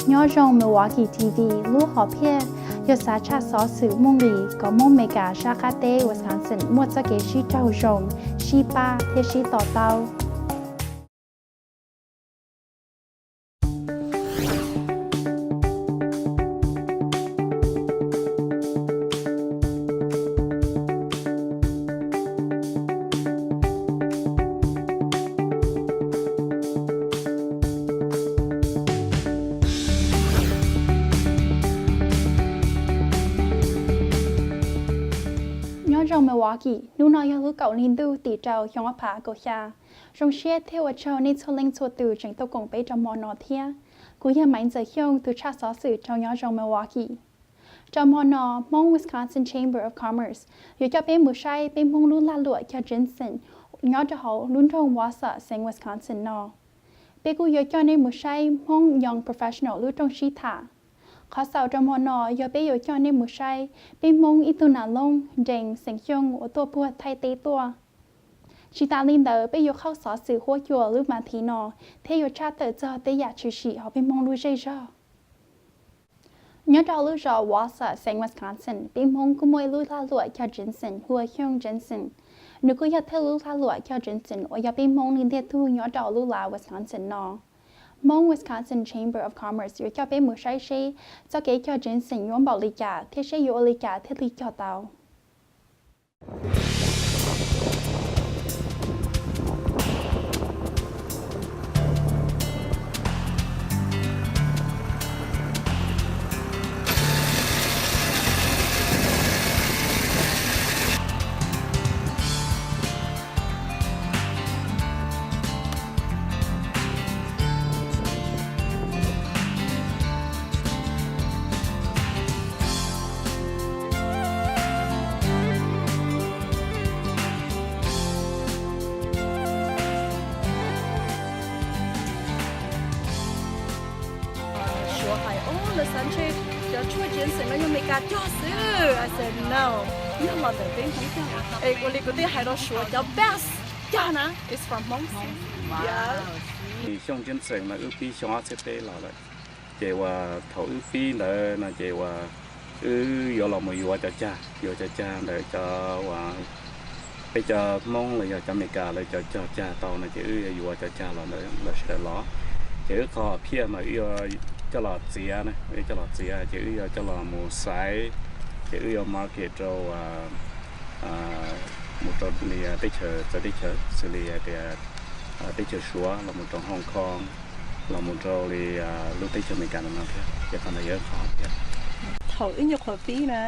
Nyob zoo Milwaukee T V, lub hom phiaj yog xav tshaj xov xwm muaj nqis kom Hmoob Amelikas sab qab teb Wisconsin muaj txoj kev sib raug zoo, sib pab thiab sib to taub. Nyob zoo Milwaukee, hnub no yog lub kaum hli ntuj tim rau xyoo ob phav kaum xya. Zoo siab thiab ua tsaug nej txhua leej txhua tus tseem tuaj koom peb rau hmo no thiab. Kuv yog Maiv Ntxawm Xyooj, tus tshaj xov xwm rau nyob zoo Milwaukee. Rau hmo no, Hmong Wisconsin Chamber of Commerce yuav coj peb mus saib peb Hmoob lub lag luam cog Jensen nyob rau hauv lub nroog Wausau, xeev Wisconsin no. Peb kuj yuav coj nej mus saib Hmoob Young Professional lub rooj sib tham. Qhov xaus rau hmo no yog peb yuav coj nej mus saib peb Hmoob ib tug nas loob Nrees xeem Xyooj uas tuaj puag Thaib teb tuaj. Tsis tas li ntawd, peb yuav qhaub xov xwm huab cua lub mas thiv no thiab yuav tshaj tawm txog tej yam tshwm sim hauv peb Hmoob lub zej zog. Nyob rau lub zos Wausau, xeev Wisconsin, peb Hmoob kuj muaj ib lub lag luam cog Jensen hu ua Xyooj Jensen. Nws kuj yog thawj lub lag luam cog Jensen uas yog peb Hmoob li ntiag tug nyob rau lub lav Wisconsin no. Hmong Wisconsin Chamber of Commerce yuav coj peb mus saib seb txoj kev cog Jensen yuav npaum li cas thiab seb yuav ua li cas thiaj li cog tau. Suav hais, o, lawv xav ntshe cov tshuaj Jensen no yog Amelikas cog xwb. I said no, yog los ntawm peb Hmoob cog. Es ua li kuv twb hais rau Suav, cov best cog na is from Hmoob xwb. Xyooj Jensen mas wb pib xyoo ob txhiab peb los lawm, ces uas thaum wb pib ntawd no ces uas wb yuav los mus yuav cov cag, yuav cov cag ntawm cov uas peb cov Hmoob los yog cov Amelikas lawv cov cog cag tau no ces wb yuav cov cag los ntawd lawv sawv daws los. Ces wb qhov hom phiaj mas wb yuav coj los txiav na, wb coj los txiav ces wb yuav coj los mus xaiv, ces wb yuav market rau mus rau li teb chaws txawv teb chaws xws li hais tias teb chaws Suav los mus rau Hong Kong, los mus rau li lub teb chaws Amelikas no thiab. Ces qhov ntawd yog wb qhov hom phiaj. Thaum wb nyuam qhuav pib na,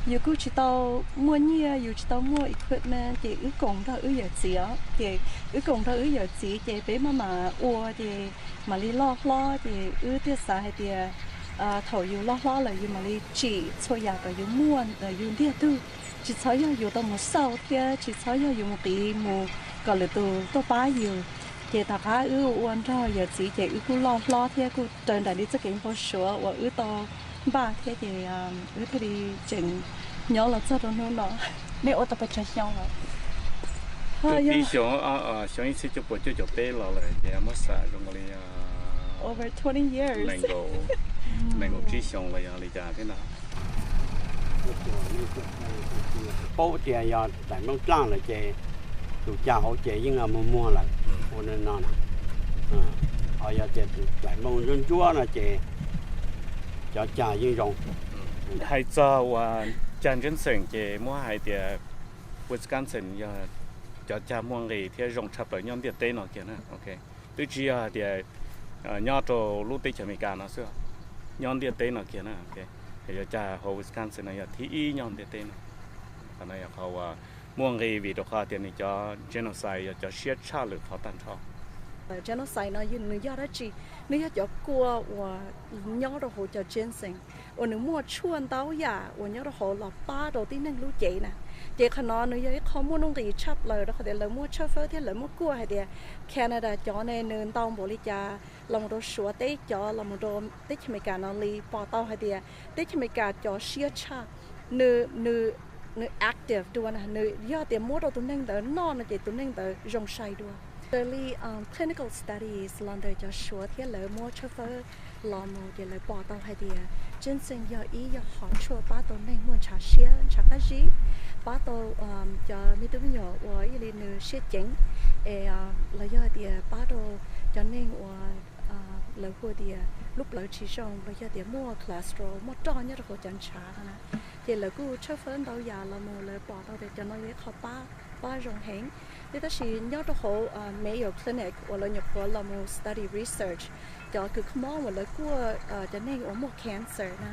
yus kuj tsis tau muaj nyiaj, yus tsis tau muaj equipment, ces wb koom nrog wb yawm txiv os. Ces wb koom nrog wb yawm txiv ces peb maj mam ua ces mam li loj hlob, ces wb thiaj xav hais tias thaum yus loj hlob lawm yus mam li tsim txhua yam kom yus muaj ntawm yus ntiag tug, tsis txhob yog yus tau mus xauj thiab tsis txhob yog yus mus qiv mus kom lwm tus tuaj pab yus. Ces tom qab wb ua nrog yawm txiv ces wb kuj loj hlob thiab kuj raws nraim li txoj kev npau suav uas wb tau npaj thiab ces wb thiaj li tseem nyob los txog rau hnub no. Nej ua tau pes tsawg xyoo lawm? Wb pib xyoo, xyoo ib txhiab cuaj puas cuaj caum peb los lawm ces muab xam zoo li over twenty years, nees nkaum tsib xyoo los yog li cas thiab no. Paub tias yog daim nplooj dlaaj lawm ces tus cag hauv ces yeej muag muag lawm ua no na. Ho yog tias tus daim nplooj ntsuab ntsuab no ces cov cag yeej zoo. Hais txog uas cag Jensen ces muab hais tias Wisconsin yog cov cag muaj nqis thiab zoo tshaj plaws nyob ntiaj teb no kiag na. Twb tsis yog hais tias nyob rau lub teb chaws Amelikas no xwb, nyob ntiaj teb no kiag na. Yog cag hauv Wisconsin no yog thib ib nyob ntiaj teb no. Qhov no yog qhov uas muaj nqis vim rau qhov tias nws cov genocide yog cov siab tshaj lwm qhov tag nrho. Genocide no nws yog dab tsi? Nws yog cov kua uas nyob rau hauv cov ginseng uas nws muaj tshuaj ntau yam uas nyob rau hauv los pab rau tib neeg lub cev na. Ces qhov no nws yog ib qho muaj nuj nqis tshaj plaws rau qhov tias lawv muaj tshawj fawb thiab lawv muaj kuaj hais tias Canada cov ne nws ntau npaum li cas, los mus rau Suav teb cov, los mus rau teb chaws Amelikas no li, pom tau hais tias teb chaws Amelikas cov siab tshaj, nws, nws, nws active dua na, nws yog tias muab rau tus neeg ntawd noj no ces tus neeg ntawd zoo sai dua. Raws li clinical studies los ntawm cov Suav thiab lawv muab tshawb fawb los mus ces lawv pom tau hais tias ginseng yog ib yam qhov tshuaj pab tau neeg muaj ntshav siab ntshav qab zib, pab tau cov me tub me nyuam uas ib yam li nws siab ceev, es los yog hais tias pab rau cov neeg uas lawv hu tias lub plawv tsis zoo los yog tias muaj cholesterol muaj roj nyob rau hauv cov ntshav no na. Ces lawv kuj tshawb fawb ntau yam los mus lawv pom tau tias cov no yog ib qho pab, pab zoo heev. Thiab tab sis nyob rau hauv Mayo Clinic uas lawv nyuam qhuav los mus study research cov kws kho mob uas lawv kuaj cov neeg uas muaj cancer na,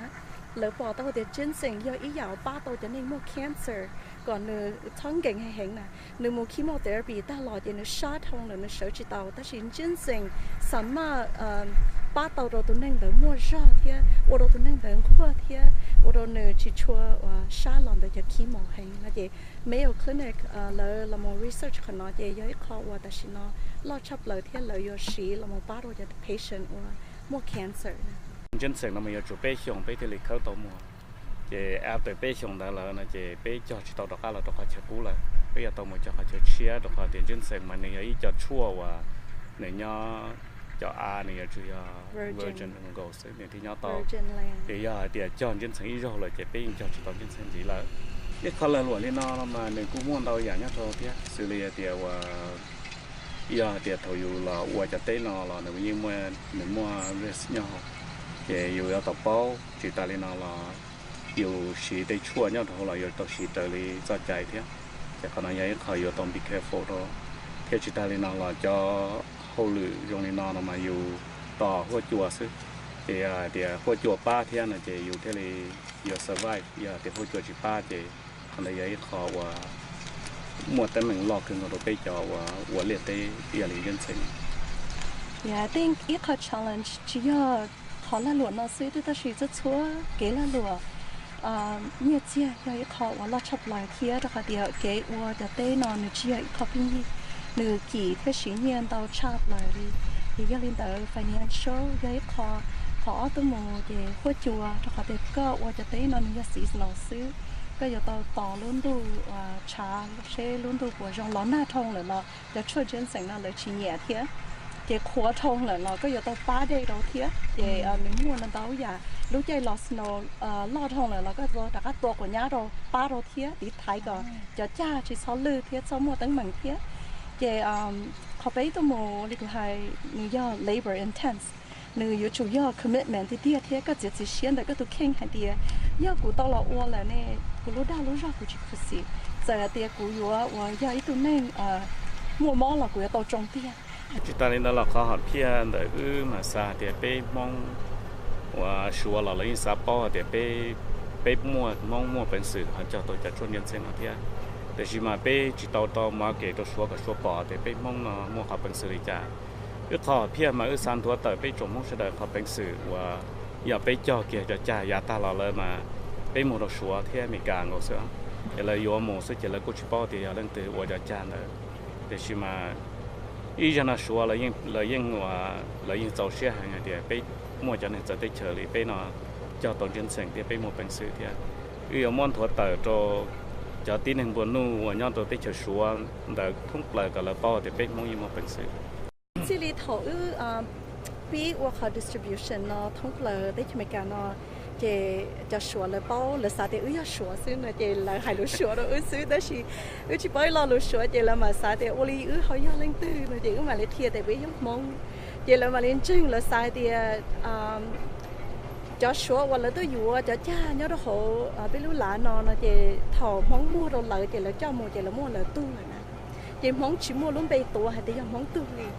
lawv pom tau tias ginseng yog ib yam uas pab tau cov neeg muaj cancer kom nws txhob nkees heev heev na. Nws mus chemotherapy tag los ces nws sab dhau lawm nws sawv tsis tau, tab sis ginseng xa maj pab tau rau tus neeg ntawd muaj zog thiab ua rau tus neeg ntawd nquag thiab ua rau nws tsis tshua uas sab los ntawm cov chemo heev no ces Mayo Clinic lawv los mus research qhov no ces yog ib qho uas tam sim no loj tshaj plaws thiab lawv yuav siv los mus pab rau cov patient uas muaj cancer. Ginseng no mas yuav tsum peb xyoos peb thiaj li khawb tau muag. Ces after peb xyoos ntawd lawm no ces peb cog tsis tau rov qab los rau qhov chaw qub lawm, peb yuav tau mus cog qhov chaw tshiab rau qhov tias ginseng mas nws yog ib co tshuaj uas nws nyob cov av nws yuav tsum yog virgin Angus xwb nws thiaj nyob tau. Ces yog hais tias cog ginseng ib zaug lawm ces peb yeej cog tsis tau ginseng ntxiv lawm. Ib qho lag luam li no no mas nws kuj muaj ntau yam nyob rau thiab, xws li hais tias uas yog hais tias thaum yus los ua cov teb no los nws yeej muaj, nws muaj risk nyob hauv, ces yus yuav tau paub. Tsis tas li no los yus siv tej tshuaj nyob rau hauv los yuav tau siv raws li txoj cai thiab. Ces qhov no yog ib qho yuav tau be careful rau. Thiab tsis tas li no los cov hauj lwm zoo li no no mas yus tos huab cua xwb. Ces yog hais tias huab cua pab thiab no ces yus thiaj li yuav survive, yog tias huab cua tsis pab ces qhov ntawd yog ib qho uas muaj teeb meem loj kawg nkaus rau peb cov uas ua liaj teb ib yam li Yeej Txheem. Yeah, I think ib qho challenge tsis yog qhov lag luam no xwb, twb tab sis txhua txhua kev lag luam, nyiaj txiag yog ib qho uas loj tshaj plaws thiab rau qhov tias kev ua cov teb no nws tsis yog ib qho pheej yig, nws kim thiab siv nyiaj ntau tshaj plaws li. Ces yog li ntawd financial yog ib qho. Qhov ob tuaj mus ces huab cua, rau qhov tias koj ua cov teb no nws yog seasonal xwb, koj yuav tau tos lub ntuj tshav seb lub ntuj puas zoo los nag dhau lawm los cov tshuaj ginseng no lawv tsis nyiam thiab. Ces qhuav dhau lawm los koj yuav tau pab dej rau thiab. Ces nws muaj ntau yam, lub caij los snow loj dhau lawm los koj yuav tau rov qab tua quav nyab rau pab rau thiab tiv thaiv kom cov cag tsis txhob lwj thiab txhob muaj teeb meem thiab. Ces qhov peb tuaj mus li kuv hais nws yog labor intense, nws yuav tsum yog commitment tiag tiag thiab koj txiav txim siab ntawm koj tus kheej hais tias yog kuv tau los ua lawm ne, kuv lub dag lub zog kuv tsis khuv xim, txawm hais tias kuv yuav uas yog ib tug neeg muaj mob los kuv yuav tau tsoo tiag. Tsis tas li ntawd los qhov hom phiaj ntawm wb mas xav hais tias peb Hmoob uas Suav los lawv yeej xav paub hais tias peb muaj Hmoob muaj peev xwm ho cog tau cov tshuaj Yeej Txheem no thiab. Tiam sis mas peb tsis tau tau market rau Suav kom Suav pom tias peb Hmoob no muaj qhov peev xwm li cas. Wb qhov hom phiaj mas wb xav nthuav tawm peb tsoom Hmoob sawv daws qhov peev xwm uas yog peb cog kiag cov cag yav tag los lawm mas peb muag rau Suav thiab Amelikas nkaus xwb. Ces lawv yuav mus xwb ces lawv kuj tsis paub tias yog leej twg ua cov cag ntawd. Tiam sis mas ib zaug no Suav lawv yeej, lawv yeej txaus siab heev hais tias peb muaj cov neeg txawv teb chaws li peb no cog tau Yeej Txheem thiab peb muaj peev xwm thiab. Wb yuav muab nthuav tawm rau cov tib neeg nplua nuj uas nyob rau teb chaws Suav ntawd thoob plaws kom lawv paub tias peb Hmoob yeej muaj peev xwm. Txij li thaum wb pib ua qhov distribution no thoob plaws teb chaws Amelikas no, ces cov Suav lawv paub, lawv xav tias wb yog Suav xwb no ces lawv hais lus Suav rau wb xwb, tab sis wb tsis paub ib lo lus Suav ces lawv mam xav tias ua li wb ho yog leej twg no ces wb mam li qhia tias peb yog Hmoob. Ces lawv mam li ntseeg, lawv xav tias cov Suav uas lawv tuaj yuav cov cag nyob rau hauv peb lub lav no no ces thaum Hmoob muag rau lawv ces lawv coj mus ces lawv muaj lawv tug lawm na. Ces Hmoob tsis muaj lub npe tuav hais tias yog Hmoob tug li.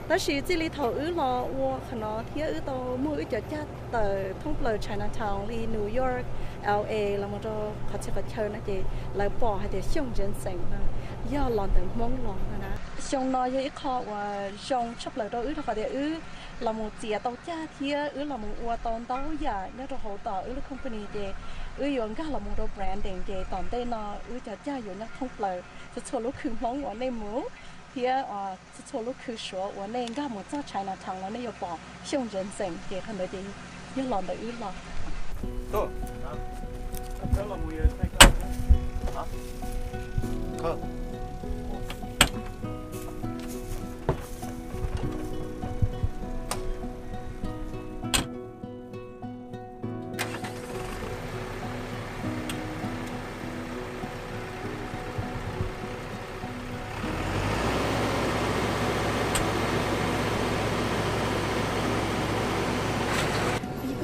Tab sis txij li thaum wb los ua qhov no thiab wb tau muaj wb cov cag tawm thoob plaws Chinatown li New York, L A los mus rau qhov txhia qhov chaw no ces lawv pom hais tias xyooj Yeej Txheem no yog los ntawm Hmoob los no na. Xyoo no yog ib qho uas zoo tshaj plaws rau wb rau qhov tias wb los mus txiav tau cag thiab wb los mus ua tau ntau yam nyob rau hauv tom wb lub company ces wb yuav nkag los mus rau branding ces tom ntej no wb cov cag yuav nyob thoob plaws txhua txhua lub khw Hmoob uas nej mus thiab txhua txhua lub khw Suav uas nej nkag mus txog Chinatown los nej yuav pom xyooj Yeej Txheem ces qhov ntawd ces yog los ntawm wb los.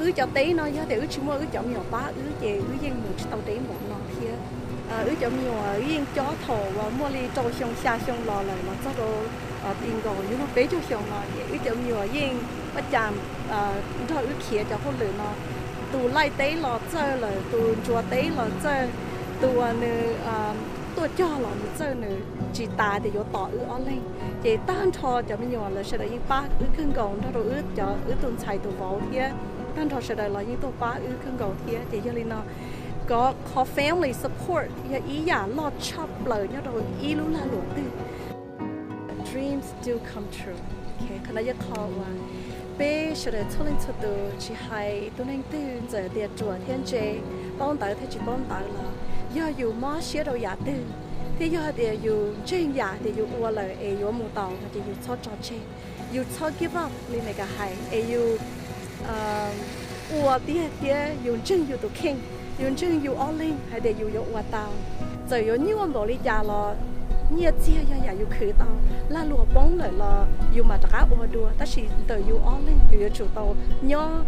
Wb cov teb no yog tias wb tsis muaj wb cov me nyuam pab wb ces wb yeej mus tsis tau deb npaum no thiab. Wb cov me nyuam yeej cob thaum uas muaj li rau xyoo xya xyoo los lawm los txog rau ti nkaus yuav luag peb caug xyoo no ces wb cov me nyuam yeej ua cas nrog wb khiav cov hauj lwm no. Tus laij teb los txawj lawm, tus ntsuas teb los txawj, tus uas nws tuaj cog los nws txawj, nws tsis tas tias yuav tos wb ob leeg. Ces tag nrho cov me nyuam lawv sawv daws yeej pab wb kawg nkaus nrog rau wb cov, wb tus ntxhais tus vauv thiab tag nrho sawv daws los yeej tuaj pab wb kawg nkaus thiab. Ces yog li no, kov qhov family support yog ib yam loj tshaj plaws nyob rau ib lub lag luam twg. Dreams do come true. Qhov no yog qhov uas peb sawv daws txhua leej txhua tus tsis hais tus neeg twg txawm tias ruam thiab ntse, paub ntawv thiab tsis paub ntawv los yog yus mob siab rau yam twg thiab yog hais tias yus ntseeg yam tias yus ua lawm es yuav mus tau no ces yus txhob tso tseg, yus txhob give up li Meskas hais es yus ua tiag thiab yus ntseeg yus tus kheej, yus ntseeg yus ob leeg hais tias yus yuav ua tau. Txawm yuav nyuaj npaum li cas los nyiaj txiag yog yam yus khwv tau, lag luam poob lawm los yus mam rov qab ua dua, tab sis ntawm yus ob leeg yus yuav tsum tau nyob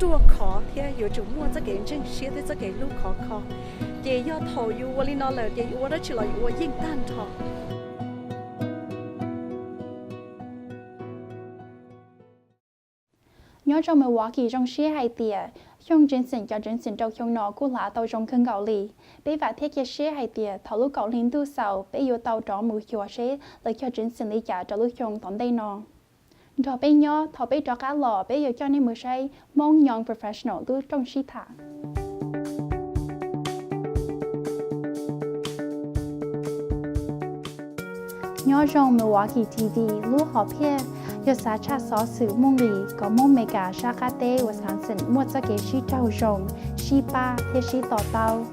ruaj khov thiab yuav tsum muaj txoj kev ntseeg siab thiab txoj kev hlub khov kho. Ces yog thaum yus ua li no lawm ces yus ua dab tsi los yus ua yeej tag nrho. Nyob zoo Milwaukee zoo siab hais tias xyoo tsev xwm cov tsev xwm rau xyoo no kuj hlav tau zoo kawg nkaus li. Peb vam thiab cia siab hais tias thaum lub kaum hli ntuj xaus peb yuav tau rov mus xyuas seb lawv cog tsev xwm li cas rau lub xyoo tom ntej no. Nrog peb nyob, thaum peb rov qab los peb yuav coj nej mus saib Hmong Young Professional lub rooj sib tham. Nyob zoo Milwaukee T V, lub hom phiaj yog xav tshaj xov xwm Hmoob Lis kom Hmoob Meskas sab qab teb Wisconsin muaj txoj kev sib raug zoo, sib pab thiab sib to taub.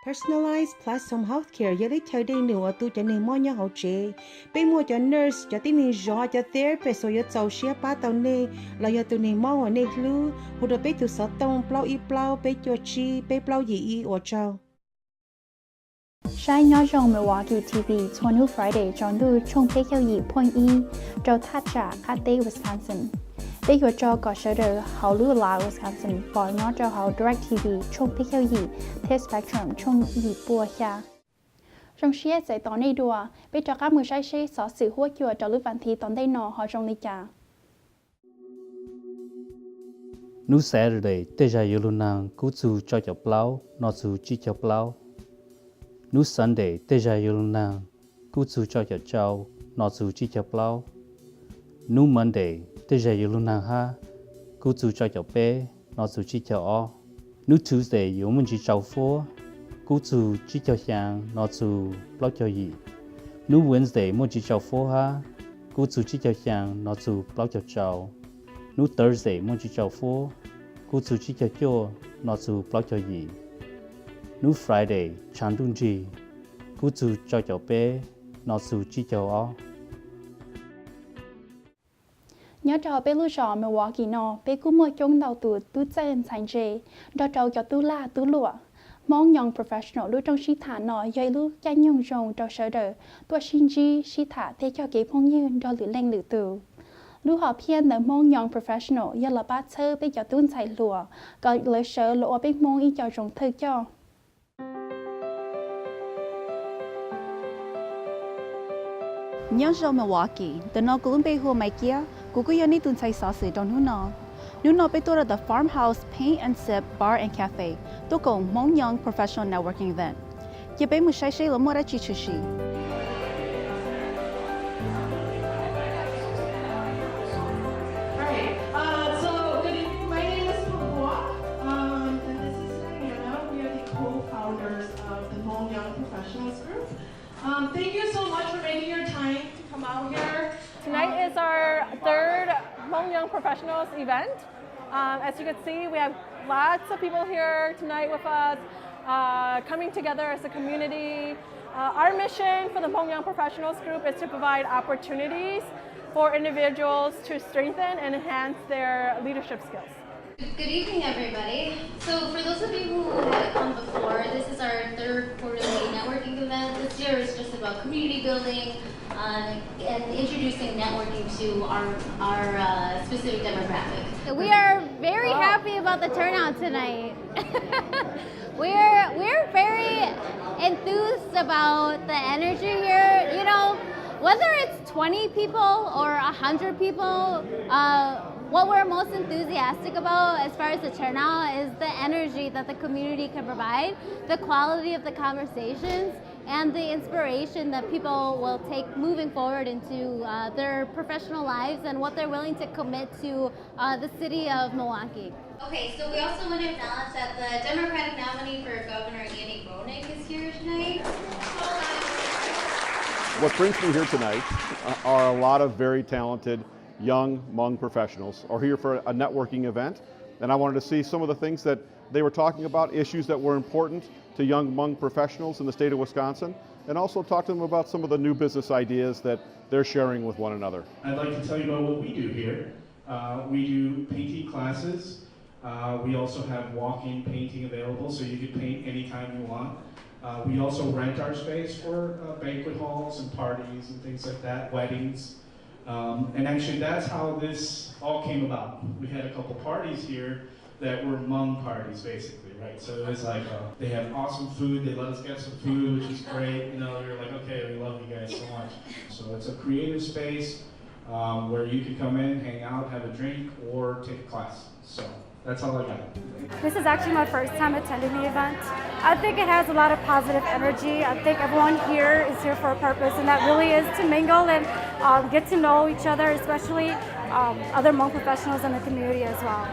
Personalized Plus Home Healthcare yog lub chaw dej num uas tu cov neeg mob nyob hauv tsev. Peb muaj cov nurse, cov tib neeg zov, cov therapist uas yuav txaus siab pab tau nej los yog tus neeg mob uas nej hlub hu rau peb tus xov tooj plaub ib plaub peb cuaj tsib peb plaub yim ib ua tsaug. Saib Nyob Zoo Milwaukee T V txhua hnub Friday tsaus ntuj tshooj peb caug yim point ib rau thaj tsam qab teb Wisconsin. Peb yuav tso kom sawv daws hauv lub lav Wisconsin pom nyob rau hauv DirecTV tshooj peb caug yim thiab Spectrum tshooj yim pua xya. Zoo siab txais tos nej dua, peb rov qab mus saib seb xov xwm huab cua rau lub vas thiv tom ntej no ho zoo li cas. Hnub Saturday tej zag yuav lug naag kub txug rau caum plaub no txug tsib caug plaub. Hnub Sunday tej zag yuav lug naag kub txug rau caum rau no txug tsib caug plaub. Hnub Monday tej zag yuav lug naag hab kub txug rau caum peb no txug tsib caug ob. Hnub Tuesday yuav muaj ntsis tsaus fuab, kub txug tsib caug xyaa no txug plaub caug yim. Hnub Wednesday muaj ntsis tsaus fuab hab, kub txug tsib caug xyaa no txug plaub caug rau. Hnub Thursday muaj ntsis tsaus fuab, kub txug tsib caug cuaj no txug plaub caug yim. Hnub Friday tshav ntuj nrig, kub txug rau caum peb no txug tsib caug ob. Nyob rau peb lub zos Milwaukee no, peb kuj muaj coob ntau tus tub txawj ntxhais ntse nrog rau cov tub lag tub luam. Hmong Young Professional lub rooj sib tham no yog ib lub caij nyoog zoo rau sawv daws tuaj sib ntsib sib tham thiab cog kev phooj ywg nrog lwm leej lwm tus. Lub hom phiaj ntawm Hmong Young Professional yog los pab txhawb peb cov tub ntxhais hluas kom lawv sawv los ua peb Hmoob ib co zoo thawj coj. Nyob zoo Milwaukee, ntawm no kuv lub npe hu ua Maiv Kiab, kuv kuj yog nej tus ntxhais xov xwm rau hnub no. Hnub no peb tuaj rau The Farmhouse Paint and Sip Bar and Cafe tuaj koom Hmong Young Professional Networking Event. Cia peb mus saib seb lawv muaj dab tsi tshwm sim. All right. Uh, so, good evening. My name is Pua Pua, um, and this is Diana. We are the co-founders of the Hmong Young Professionals Group. Um, thank you so much for making your time to come out here. Tonight is our third Hmong Young Professionals event. Um, as you can see, we have lots of people here tonight with us, uh, coming together as a community. Uh, our mission for the Hmong Young Professionals Group is to provide opportunities for individuals to strengthen and enhance their leadership skills. Good evening, everybody. So, for those of you who haven't come before, this is our third quarterly networking event this year is just about community building uh, and introducing networking to our, our uh, specific demographic. We are very happy about the turnout tonight. We're we're very enthused about the energy here. You know, whether it's twenty people or a hundred people, uh, what we're most enthusiastic about as far as the turnout is the energy that the community can provide, the quality of the conversations, and the inspiration that people will take moving forward into uh, their professional lives and what they're willing to commit to uh, the city of Milwaukee. Okay, so we also want to acknowledge that the Democratic nominee for governor, Andy Gronik, is here tonight. What brings me here tonight uh, are a lot of very talented young Hmong professionals are here for a networking event, and I wanted to see some of the things that they were talking about, issues that were important to young Hmong professionals in the state of Wisconsin, and also talk to them about some of the new business ideas that they're sharing with one another. I'd like to tell you about what we do here. Uh, we do painting classes. Uh, we also have walk-in painting available, so you can paint anytime you want. Uh, we also rent our space for uh, banquet halls and parties and things like that, weddings. Um, and actually, that's how this all came about. We had a couple parties here that were Hmong parties, basically, right? So it's like uh, they have awesome food. They let us get some food, which is great. You know, you're like, okay, we love you guys so much. So it's a creative space um, where you can come in, hang out, have a drink, or take a class. So that's all I got. This is actually my first time attending the event. I think it has a lot of positive energy. I think everyone here is here for a purpose, and that really is to mingle and um, get to know each other, especially um, other Hmong professionals in the community as well.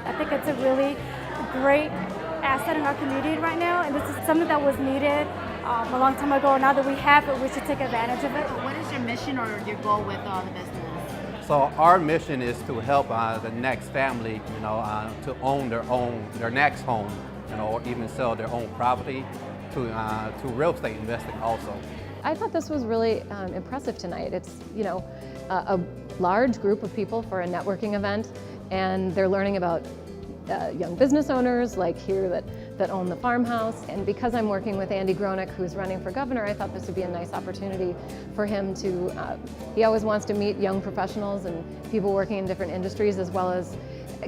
I think it's a really great asset in our community right now, and this is something that was needed um, a long time ago. Now that we have it, we should take advantage of it. What is your mission or your goal with uh, the business? So our mission is to help uh, the next family, you know, uh, to own their own, their next home, you know, or even sell their own property to uh, to real estate investing also. I thought this was really um, impressive tonight. It's, you know, a, a large group of people for a networking event, and they're learning about uh, young business owners like here that, that own the farmhouse. And because I'm working with Andy Gronek, who's running for governor, I thought this would be a nice opportunity for him to, uh, he always wants to meet young professionals and people working in different industries, as well as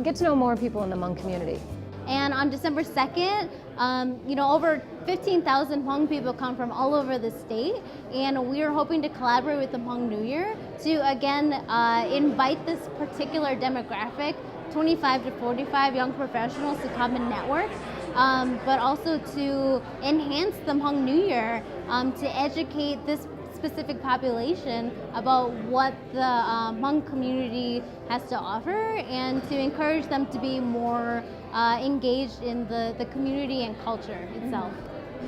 get to know more people in the Hmong community. And on December second, um, you know, over fifteen thousand Hmong people come from all over the state, and we are hoping to collaborate with the Hmong New Year to again uh, invite this particular demographic, twenty-five to forty-five young professionals, to come and network, um, but also to enhance the Hmong New Year um, to educate this specific population about what the uh, Hmong community has to offer and to encourage them to be more uh, engaged in the, the community and culture itself.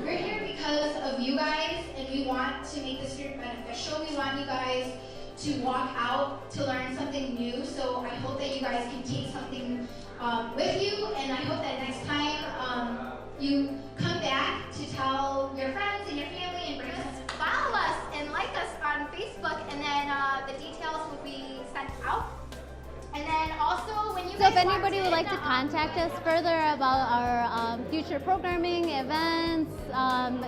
We're here because of you guys, and we want to make this trip beneficial. We want you guys to walk out to learn something new. So I hope that you guys can take something um, with you, and I hope that next time um, you come back to tell your friends and your family and bring us. Follow us and like us on Facebook, and then uh, the details will be sent out. And then also, when you So if anybody would like to contact us further about our um, future programming, events, um,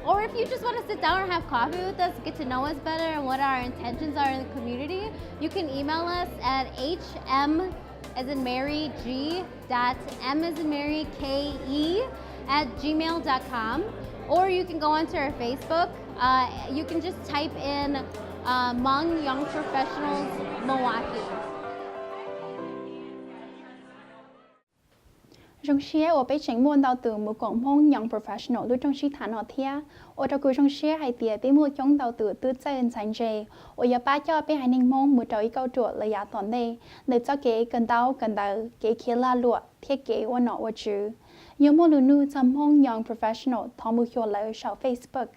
or if you just want to sit down and have coffee with us, get to know us better and what our intentions are in the community, you can email us at H M as in Mary G dot M as in Mary K E at gmail dot com, or you can go onto our Facebook. Uh, you can just type in uh, Hmong Young Professionals Milwaukee. Zoo siab uas peb tseem muaj ntau tus mus koom Hmoob Young Professional lub rooj sib tham no thiab. Ua rau kuv zoo siab hais tias peb muaj coob ntau tus tub txawj ntxhais ntse uas yuav pab coj peb haiv neeg Hmoob mus rau ib kauj ruam lawm yav tom ntej ntawm txoj kev kawm ntaub kawm ntawv, kev khiav lag luam thiab kev ua nom ua tswv. Yog muaj lus nug txog Hmoob Young Professional thov mus xyuas lawv saum Facebook.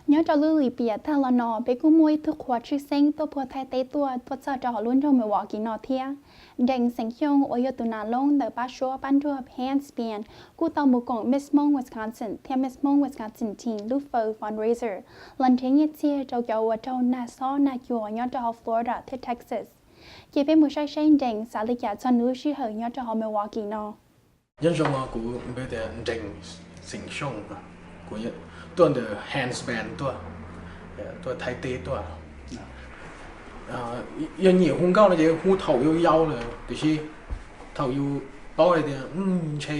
Nyob rau lub lim piam tag los no peb kuj muaj ib tug qhua tshwj xeeb tuaj puag Thaib teb tuaj tuaj txog rau hauv lub nroog Milwaukee no thiab. Nrees xeem Xyooj uas yog tus nas loob ntawm pab suab pab nruag Pants Band kuj tau mus koom Miss Hmong Wisconsin thiab Miss Hmong Wisconsin Teen lub fawm fundraiser los nrhiav nyiaj txiag rau cov uas raug nag xob nag cua nyob rau hauv Florida thiab Texas. Ces peb mus saib seb Nrees xav li cas txog nws lub sij hawm nyob rau hauv Milwaukee no. Nyob zoo, kuv npe tias Nrees xeem Xyooj, kuv tuaj ntawm Hands Band tuaj, tuaj Thaib teb tuaj. Yog nyiam hu nkauj no ces hu thaum yau yau lawm, tiam sis thaum yus paub hais tias ntshe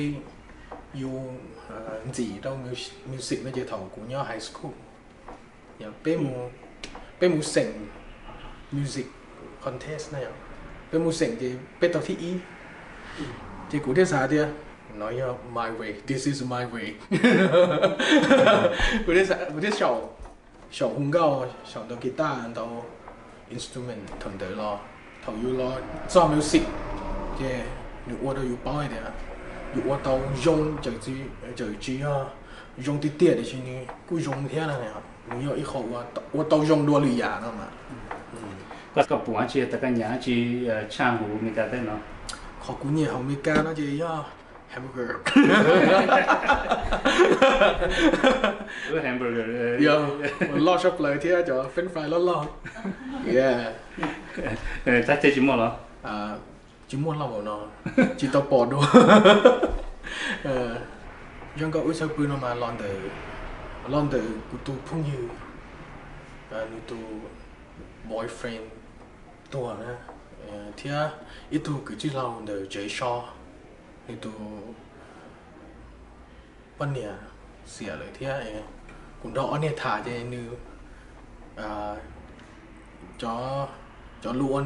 yus ntxim rau music no ces thaum kuv nyob high school, peb mus xeem music contest na, peb mus xeem ces peb tau thib ib. Ces kuv thiaj xav tias no yog my way, this is my way. Kuv thiaj xaum, xyaum hu nkauj, xyaum ntaus guitar, ntaus instrument thaum ntawd los. Thaum yus los txog music ces nws ua rau yus paub hais tias yus ua tau zoo, txawm tsis yog zoo tiag tiag tiam sis nws kuj zoo thiab na. Nws yog ib qho ua tau zoo dua lwm yam no mas. Koj pum dab tsi, koj nyiam dab tsi tshaj hauv Meskas teb no? Qhov kuv nyiam hauv Meskas no ces yog hamburger. Hamburger, yog loj tshaj plaws thiab cov French fry loj loj. Tab teb tsis muaj los? Tsis muaj loj npaum no, tsis tau pom dua. Zoo nkauj wb txawj pw no mas los ntawm, los ntawm kuv tus phooj ywg, nws tus boyfriend tuag na, thiab ib tug kwv tij laug ntawm tsev so, nws tus poj niam xiam lawm thiab. Kuv nrog ob niag tham ces nws, cov, cov lus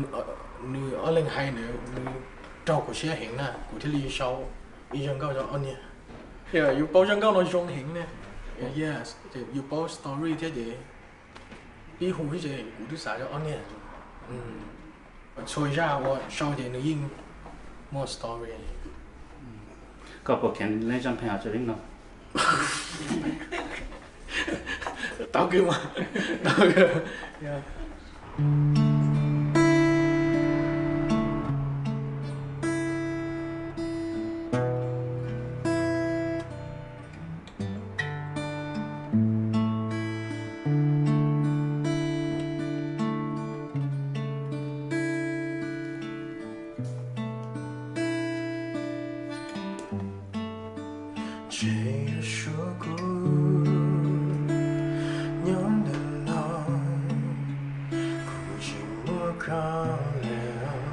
nws ob leeg hais ntawd nws raug kuv siab heev na, kuv thiaj li sau ib zaj nkauj rau ob niag. Yus paub zaj nkauj no zoo heev ne. Yes, yus paub story thiab ces pib hu thiab ces kuv twb xav rau ob niag. Txhua zaj uas sau ces nws yeej muaj story. Koj puas kheev leej zaj pheej hais li no? Tau kawg mas, tau kawg. Tseem suav kuv nyob ntawm no, kuv tsis muaj koj lawm,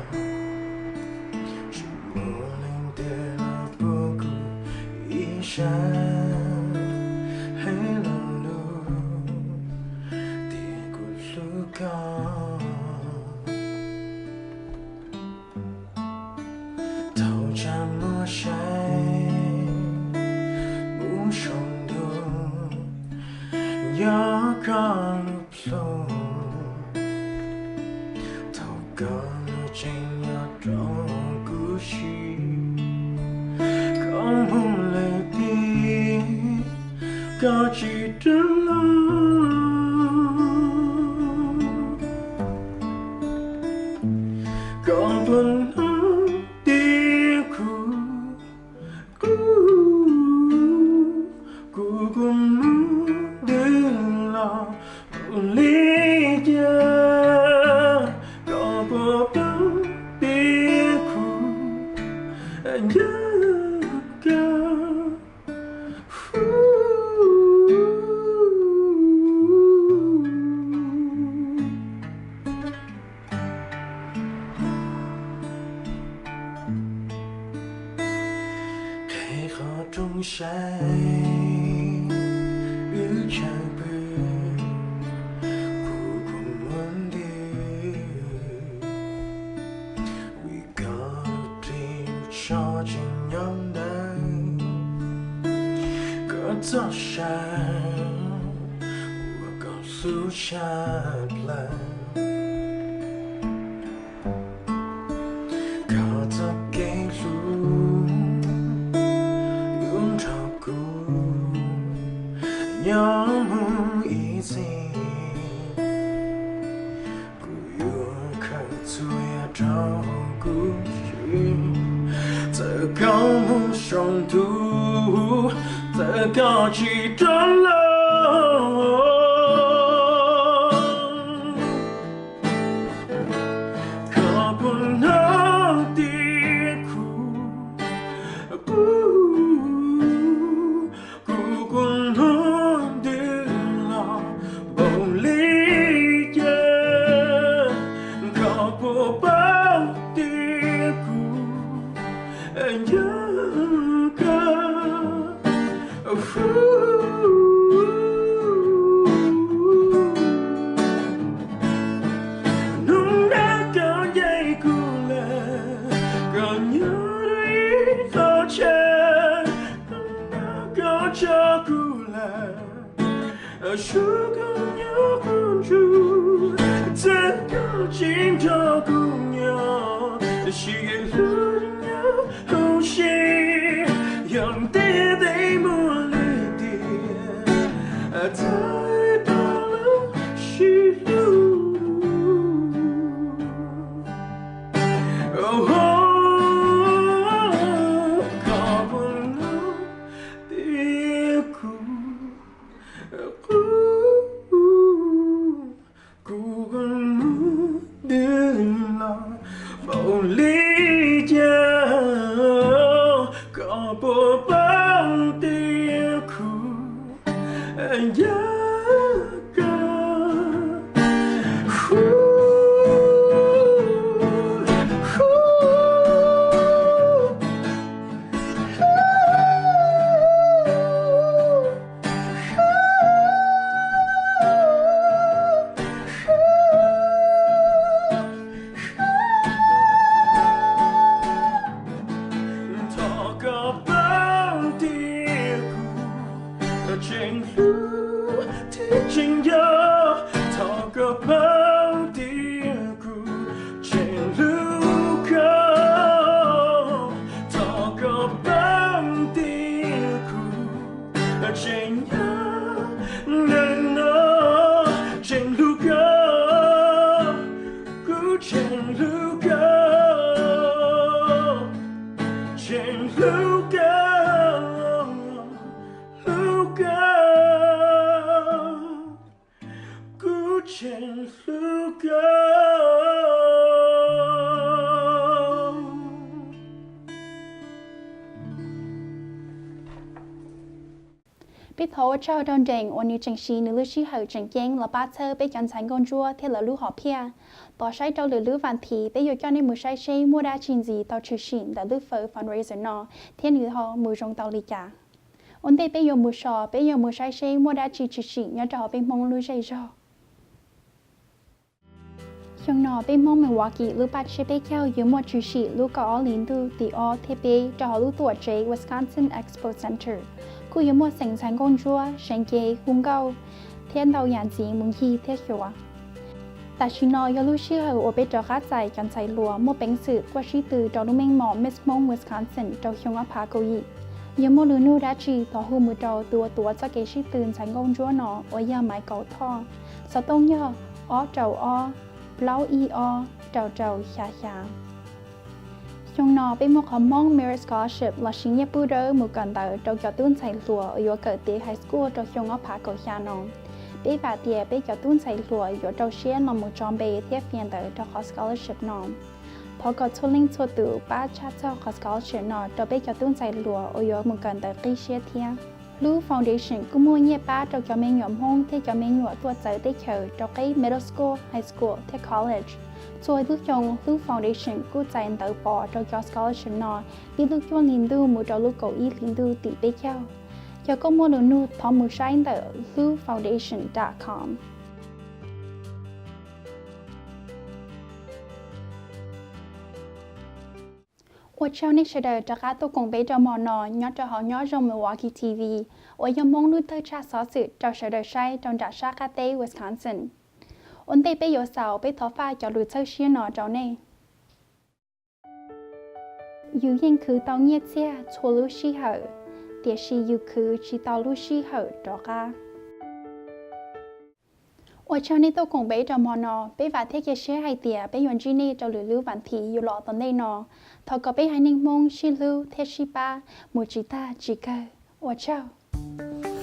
tsis muaj leej twg los pub kuv ib sab, hais lo lus tias kuv hlub koj. Thaum tsam muaj saib mus saum ntuj, nyob koj lub plhu, thaum koj lub tseem nyob rau kuv siab, koj mus lawm tiag, koj tsis rov los. Koj puas hnov tias kuv, kuv, kuv kua muag ntws los ua li cas? Koj puas paub tias kuv nco koj? Qheb qhov rooj saib wb chaw pw, kuv kua muag ntws, vim koj lub ris lub tsho tseem nyob ntawd, koj txoj saw uas koj hlub tshaj plaws. Koj txoj kev hlub yuav nrog kuv nyob mus ib txhis. Kuv yuav khaws txhua yam rau kuv siv, txawm koj mus saum ntuj, txawm koj tsis rov los. Koj puas hnov tias kuv, kuv, kuv kua muag ntws Sub koj nyob qhov ntsug, txawm koj tsis nrog kuv nyob, tab sis kev hlub nyob hauv siab, yog ntiaj teb muaj lwm tiam, txawm rau lub sij hlub. Koj puas hnov tias kuv qub, kuv koj mus twg los npaum li cas, koj puas paub tias kuv nco koj. Thov koj paub tias kuv tseem hlub thiab tseem nco, thov koj paub tias kuv tseem hlub koj, thov koj paub tias kuv tseem nyob ntawm no, tseem hlub koj, kuv tseem hlub koj, tseem hlub koj, hlub koj, kuv tseem hlub koj. Peb thov ua tsaug rau Nrees uas nws tseem siv nws lub sij hawm tseem ceeb los pab txhawb peb cov ntxhais nkauj ntsuab thiab lawv lub hom phiaj. Tos saib rau lwm lub vas thiv peb yuav coj nej mus saib seb muaj dab tsi ntxiv tau tshwm sim ntawm lub fawm fundraiser no thiab nws ho mus zoo tau li cas. Ua ntej peb yuav mus so, peb yuav mus saib seb muaj dab tsi tshwm sim nyob rau hauv peb Hmoob lub zej zog. Xyoo no peb Hmoob Milwaukee lub paj tsiab peb caug yuav muaj tshwm sim lub kaum ob hli ntuj tim ob thiab peb rau hauv lub tuam tsev Wisconsin Expo Center. Kuj yuav muaj xeem ntxhais nkauj ntsuab, seev cev, hu nkauj thiab ntau yam ntxiv mus ncig thiab xyuas. Tam sim no yog lub sij hawm uas peb rov qab txais cov ntxhais hluas muaj peev xwm tuaj sib tw rau lub meej mom Miss Hmoob Wisconsin rau xyoo ob phav kaum yim. Yog muaj lus nug dab tsi thov hu mus rau tus uas tuav txoj kev sib tw ntxhais nkauj ntsuab no uas yog Maiv Kaum Thoj, xov tooj yog ob rau ob plaub ib ob rau rau xya xya. Xyoo no peb muaj qhov Hmoob Merit Scholarship los sis nyiaj pub dawb mus kawm ntawv rau cov tub ntxhais hluas uas yuav kawm tiav high school rau xyoo ob phav kaum xya no. Peb vam tias peb cov tub ntxhais hluas yuav rau siab los mus tso npe thiab fias ntawv rau qhov scholarship no. Thov kom txhua leej txhua tus pab tshaj txog qhov scholarship no rau peb cov tub ntxhais hluas uas yuav mus kawm ntawv qib siab thiab. Lub foundation kuj muaj nyiaj pab rau cov me nyuam Hmoob thiab cov me nyuam tuaj txawv teb chaws rau qib middle school, high school thiab college. Txhua lub xyoo lub foundation kuj txais ntawv pov rau cov scholarship no ib lub cuaj hli ntuj mus rau lub kaum ib hli ntuj tim peb caug. Yog koj muaj lus nug thov mus saib ntawm hlub foundation dot com. Ua tsaug nej sawv daws rov qab tuaj koom peb rau hmo no nyob rau hauv Nyob Zoo Milwaukee T V, uas yog Hmoob lub thawj tsab xov xwm rau sawv daws saib rau nram sab qab teb Wisconsin. Ua ntej peb yuav xaus, peb thov faj cov lus txhawb siab no rau nej. Yus yeej khwv tau nyiaj txiag txhua lub sij hawm, tiam sis yus khwv tsis tau lub sij hawm rov qab. Ua tsaug nej tuaj koom peb rau hmo no, peb vam thiab cia siab hais tias peb yuav ntsib nej rau lwm lub vas thiv yuav los tom ntej no. Thov kom peb haiv neeg Hmoob sib hlub thiab sib pab mus tsis tag tsis kawg. Ua tsaug.